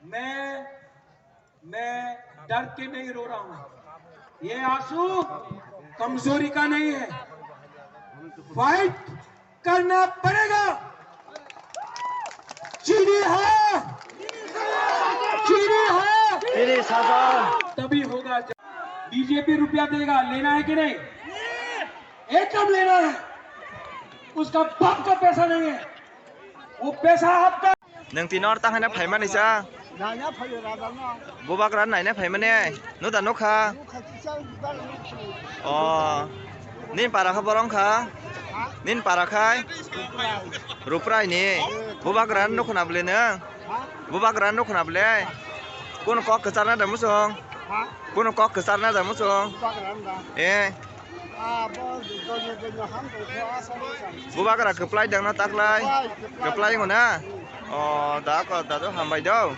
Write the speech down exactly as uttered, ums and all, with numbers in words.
मैं मैं डर के नहीं रो रहा हूँ। ये आंसू कमजोरी का नहीं है। फाइट करना पड़ेगा। चीनी है, चीनी है। Chini sajak. तभी होगा। बीजेपी रुपया देगा, लेना है कि नहीं? एकदम लेना है। उसका बाप का पैसा नहीं है, वो पैसा आपका. Nwng tini oro tang haino phaimani cha? Naina phaio raja no. Bubagra naina phaimani? Nuda nukha? Nukha kisa bubagra nukha. O, nini para kha borong kha? Ha? Nini para khai? Ruprai. Ruprai ni? Eh. Bubagra nukha na bwle nwng? Ha? Bubagra nukha na bwle? Kono kok kwcharna da muchung? Ha? Kono kok kwcharna da muchung? Bubagra nda. Eh. Ah, bo donya donya ham tongkha, asal asal. Bubagra kwplai dangna taklai? Kwplai, kwplai. Kwplai wngna? O, da ko, da do hambai do.